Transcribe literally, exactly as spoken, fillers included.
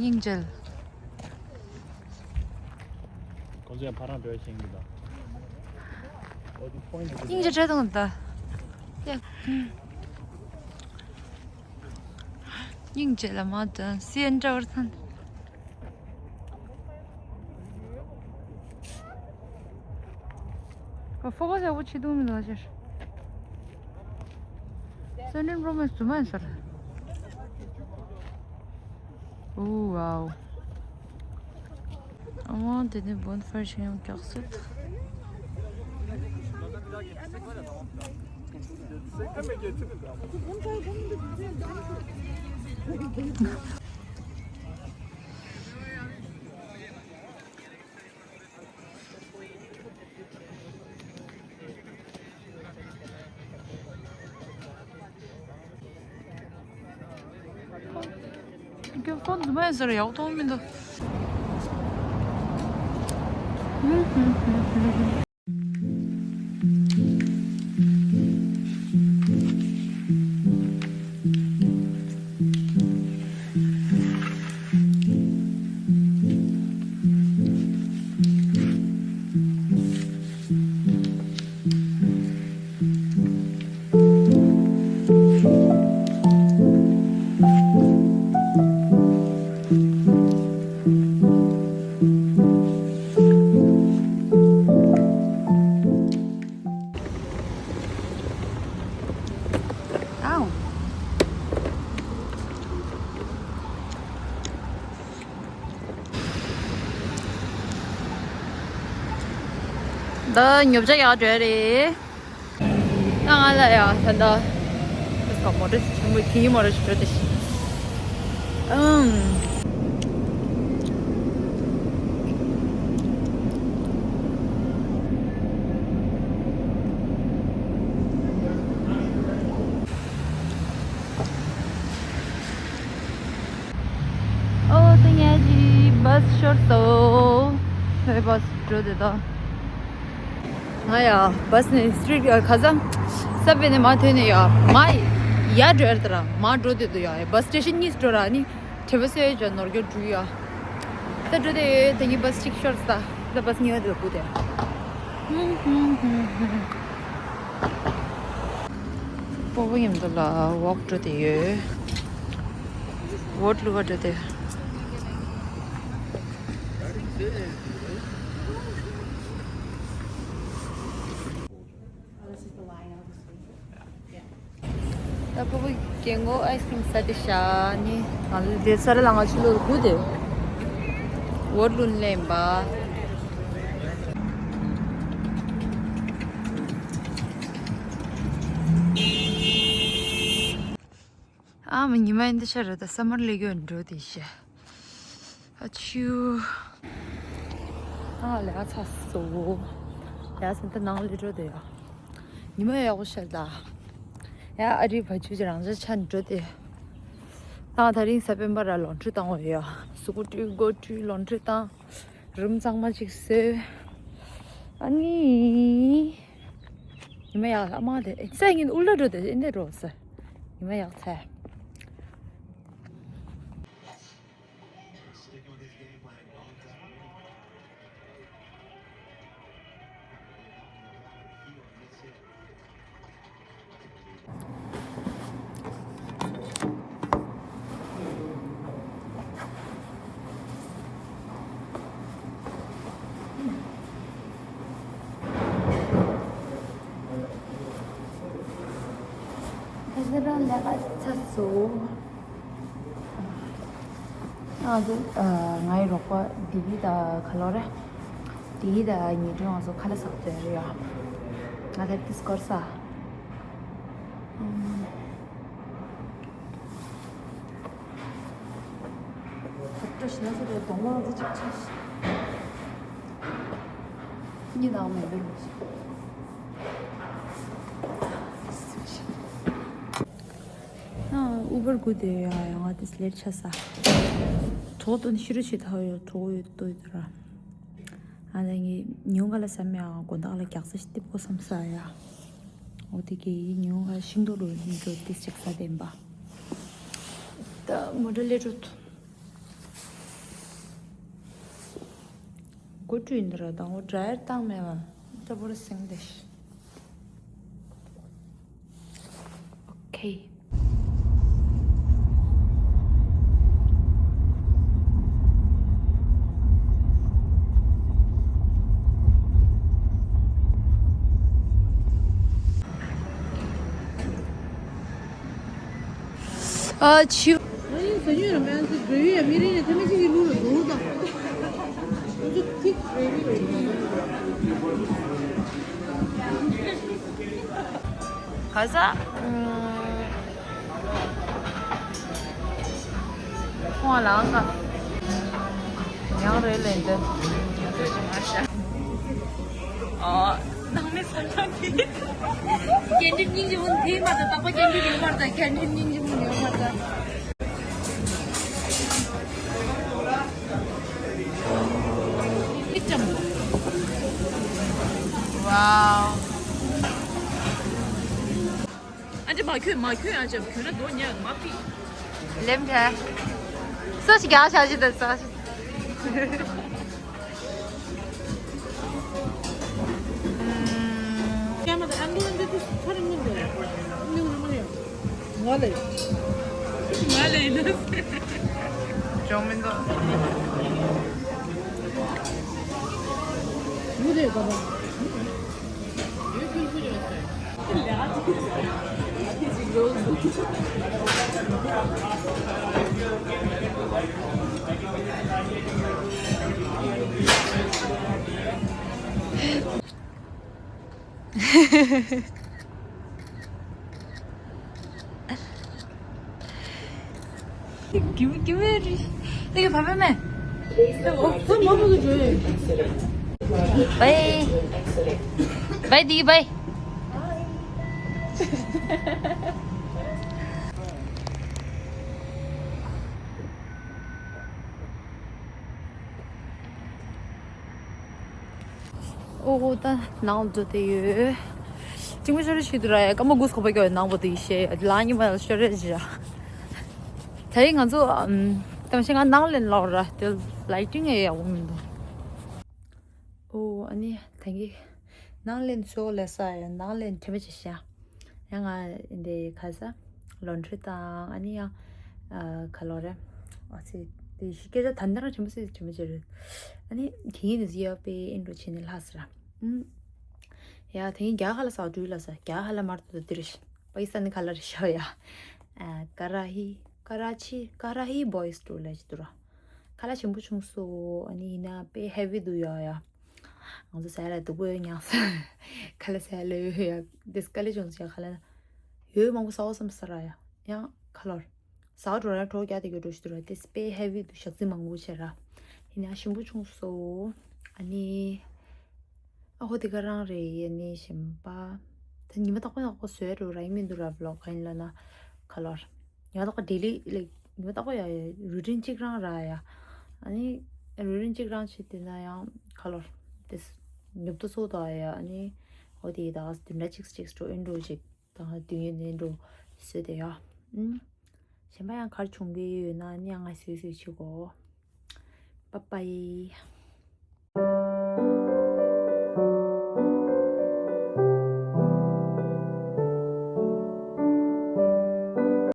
སྙིང་རྗེ། ཁོ་ཚོ་ཡང་ཕ་རང་འགྲོ་ཤེས་ཀྱི་འདུག་སྙིང་རྗེ་བྲལ་འདུག་ད། ཡ། སྙིང་རྗེ་ལ་མ་དང་སི་ཨེན་འདྲ་བར་ཐོན། ཁོ་ཕོ་ཁ་ཡག་པོ་བྱེད་ཐུབ་མི་འདུག་ཅེར། སེན་ཏྲིན་པྲོ་མེག་སི་རྫུན་མ་ཡིན་ཟེར། ཨོ་ཝའོ། ཨ་མ་དེ་ནི་བོན་ཕར་ཞིག་ཡང་རྒྱག་སྲིད། ཁྱོད་ཕོན་རྫུན་མ་ཡིན་ཟེར་ཡག་མཐོང་མི་འདུག་ཨའོ། ད་ཉོ་ཆ་ཡག་འདྲ་རེད། ད་ང་ལ་ཡ་ད་ད་ད་མོ་ཊ་ཆེན་པོ་དེའི་མོ་ཊ་ཞིག་འགྲོ་དེ་ཤི། ཨམ། ཨོ་དེ་ངས་ཀྱི་བྷ་སི་ཤོར་སོ། ཧེ་བྷ་སི་འགྲོ་དེ་ད། ང་ཡ་བྷ་སི་ནས་སི་ཊི་རིཊ་ཁ་སང་སབ་ཝེ་ནས་མར་ཐོན་ནས་ཡ་མར་ཡར་འགྲོ་ཡ་དེ་ར་མར་འགྲོ་དེ་འདུག་ཡ། བྷ་སི་སི་ཊེ་ཤན་གཉིས་འགྲོ་ར་ནི་དྲི་བ་སེ་ཇ་ནོར་གྱོ་འགྲུལ་ཡ། ད་འགྲོ་དེ་ཡོད་དེ་གཉིས་བྷ་སི་གཅིག་ཤོར་ས། ད་བྷ་སི་གཉིས་པ་དེ་ལ་སྒུག་དེ། སྤོ་བོ་མཉམ་དུ་ལ་ཝོག་འགྲོ་དེ་ཡོད། ཝོཊ་བླུག་ག་འགྲོ་དེ། ད་སྤོ་བོ་རྒན་གོག་ཨའི་སི་ཀྲིམ་ཟ་དེ་ཤ་ནི་ང་ལ་དེ་ས་ར་ལ་ང་ཆུ་ལོ་དགུ་དེ་ཝོཊ་བླུག་ལེན་པ། ཨ་མ་ཉི་མ་འདི་ཤ་ར་ད་སམ་མར་ལེགས་ཡོད་འགྲོ་དེ་ཤ། ཨ་ཆུ། ཨ་ལས་ཨ་ཚ་སོ། ཡ་སེམས་ད་ནང་ལས་འགྲོ་དེ་ཡ། ཉི་མ་ཡག་པོ་ཤར་ད། ཡ་ཨ་རི་བ་ཆུ་ཅི་རང་ཅག་ཆ་འགྲོ་དེ། ད་ད་རིང་ས་པན་པ་ར་ལོན་ཁྲུ་བཏང་བ་ཡོད། གཟུགས་པོ་བཀྲུས་སྒོ་བཀྲུས་ལོན་ཁྲུ་བཏང་། རུམ་གཙང་མ་ཅིག་བཟོས། ཨ་ནི། ཉི་མ་ཡག་ཨ་མ་དེ་ཨེ་ས་ངན་ཨུ་ལ་འགྲོ་དེ་ཨེ་འདྲ་འགྲོ་ས། ཉི་མ་ཡག་ཚ། ད་ལྟ་རང་ལས་ཀ་ཚར་སོང་། ང་ཚོ་ཨ་ངའི་རོགས་པ་བདེ་སྐྱིད་དང་ག་ལོ་རེད། བདེ་སྐྱིད་དང་ཉི་སྒྲོན་ང་ཚོ་ཁ་ལག་ཟ་འདོད་རེད་ཡ། ང་ད་ཏིས་སྐོར་ས། ཨུམ། ད་བཀྲ་ཤིས་ན་ཚོ་དེ་གདོང་མང་ཚོ་ཅིག་ཆགས་ཤིག་གཉིད་ལངས་མེད་པའི་ལུགས་ཤིག་ཨ་ཨུ་བར་སྒུག་དེ་ཡ་ཡང་ང་དེ་ལེར་ཆ་ས། གྲོགས་དང་ཤི་རུ་ཞིག་ཐག་ཡོད་གྲོགས་ཡོད་ལྟོས་དེ་ར། ཨ་ད་ངས་ཉུང་ག་ལ་བསམ་ཡ་དགོན་བདག་ལ་རྒྱག་ས་ཞིག་སྟེར་དགོས་བསམ་ས་ཡ། འོ་དེ་གས་ཉུང་ག་ཤིང་ཏོག་ལོ་ཡིན་འགྲོ་དེ་ཅིག་ས་བསྟན་པ། ད་མོ་ཊ་ལེ་འགྲོ། འགོ་བཀྲུས་འདི་ར་དང་པོ་ཌ་ཡར་བཏང་མེད་པ། ད་བོར་སེང་དེ། ཨོ་ཁེ། ཨ་ཆུ། ག་ས། ཁོང་ལ་ཨང་ཀ་ཡང་རེད་ལན་འདི། ཨ། ནང་མི་ས་ཆ་གི། སྐད་འཕྲིན་སྙིང་རྗེ་མོ་དེ་མ་ད་རྟག་པ་སྐད་འཕྲིན་ཡོད་མ་རེད། ད་སྐད་འཕྲིན་སྙིང་རྗེ་མོ་ཡོད་མ་རེད། ཝའོ། ཨ་ཅེ་མ་ཁྱོད་མ་ཁྱོད་ཨ་ཅེ་ཁྱོད་ན་དོ་ཉག་མ་ཕི། ལེམ་ཐལ། སོ་ཞིག་རྒྱག་བྱ་ཞིག་ད་ས་ཞིག་ང་ལས། ང་ལས་ཡིན། ཅོང་མིན་དོ། ཡུ་རེ་ག་པ། ཀྱུ་ཀྱུ་རི། དེ་ག་བ་བ་མེ། ཨོ་ཁོ་མ་མ་གི་ཇོ་ཡོད། བའི། བའི་དི་བའི། ཨོ་ཨོ་ད་ནང་འགྲོ་དེ་ཡོད། གཅིག་མ་ཤོར་ཤི་དུ་ར་ཡ་སྐར་མ་དགུ་སྐོར་པ་ཀྱོ་ནང་པོ་དེ་ཤེས་ལ་ཉི་མ་ཤོར་རེ་བཞག་ད་ཡིན་ང་ཚོ་ཨམ་ད་མ་ཤེས་ང་ནང་ལེན་ལོག་ར་དེ་ལའི་ཊིང་ཨེ་ཡག་པོ་མི་འདུག་ཨོ་ཨ་ནི་ད་གི་ནང་ལེན་ཚོ་ལས་ས་ཡ་ནང་ལེན་དྲི་མ་ཅི་ཤ། ཡང་ང་འདི་ཁ་ས་ལོན་ཌི་རི་དང་ཨ་ནི་ཡང་ཨ་ཁ་ལོ་རེ་ཨ་ཙི་དེ་ཤི་སྐད་ཆ་ད་འདི་རང་ཆེན་པོ་སི་ཆེན་པོ་ཅི་རེད། ཨ་ནི་དེ་ཡིན་ནི་ཟི་ཡ་པེ་ཨིན་རུ་ཆེ་ནི་ལྷ་སི་ར། ཨུམ། ཡ་དེ་ཡིན་རྒྱ་ཧ་ལ་ས་འགྲུལ་ལ་ས་རྒྱ་ཧ་ལ་མར་དུ་དེ་རེ་ཤི་པ་ཀི་སི་ཐན་ནི་ཁ་ལ་རེ་ཤ་ཡ། ཨ་ཀ་ར་ཧི་ཀ་ར་ཆི་ཀ་ར་ཧི་བོ་ཡི་སི་ཊོར་ལ་ཅི་དུ་ར། ཁ་ལག་ཆེན་པོ་བྱུང་སོང་། ཨ་ནི་ཡིན་ན་དཔེ་ཧེ་བི་འདུག་ཡ་ཡ། ང་ཚོ་ཟས་ལ་སྡུག་པོ་ཡོད་མྱངས་སོང་། ཁ་ལག་ཟས་ལ་ཡོད་ཡ། འདི་དཀའ་ལས་བྱུང་སོང་ཡ། ཁ་ལག་ཡོད་མང་པོ་ཟ་འོ་བསམ་ས་ར་ཡ། ཡང་ཁ་ལོར་ཟ་འགྲོ་ཡ་གྲོགས་རྒྱག་དེ་གི་འགྲོ་ཞིག་འདུག་ར། དེ་དཔེ་ཧེ་བི་འདུག་ཞག་རྩི་མང་པོ་བྱས་ར། ཡིན་ན་ཞིམ་པོ་བྱུང་སོང་། ཨ་ནི་ཨ་ཧོ་དེ་ག་རང་རེད། ཨ་ནི་ཞིམ་པ་ད་ཉི་མ་རྟག་པ་རྟག་པ་བཟོས་འགྲོ་ར་ཡིན་མི་འདུག་ར། བི་ལོག་ག་ཡིན་ལ་ན་ཁ་ལོར། ཉི་མ་རྟག་པ་ཌེ་ལི་ལའིག་ཉི་མ་རྟག་པ་ཡ་རུ་ཊིན་གཅིག་རང་ར་ཡ། ཨ་ནི་རུ་ཊིན་གཅིག་རང་བྱེད་དེ་ན་ཡང་ཁ་ལོར་དེ་ཉོབ་ཏོ་སོ་དོ་ཡ། ཨ་ནི་འོ་དེ་ད་བདུན་ཕྲག་གཅིག་གཅིག་སྤྲོ་ཨིན་འགྲོ་ཅིག་དང་དུས་ཡུན་ནས་འགྲོ་བཟོས་དེ་ཡ། ཨུམ། གཞན་པ་ཡང་གར་བྱུང་གི་ཡོད་ན་ཨ་ནི་ཡང་ང་སུས་སུས་བྱེད་གོ། པ་པའི།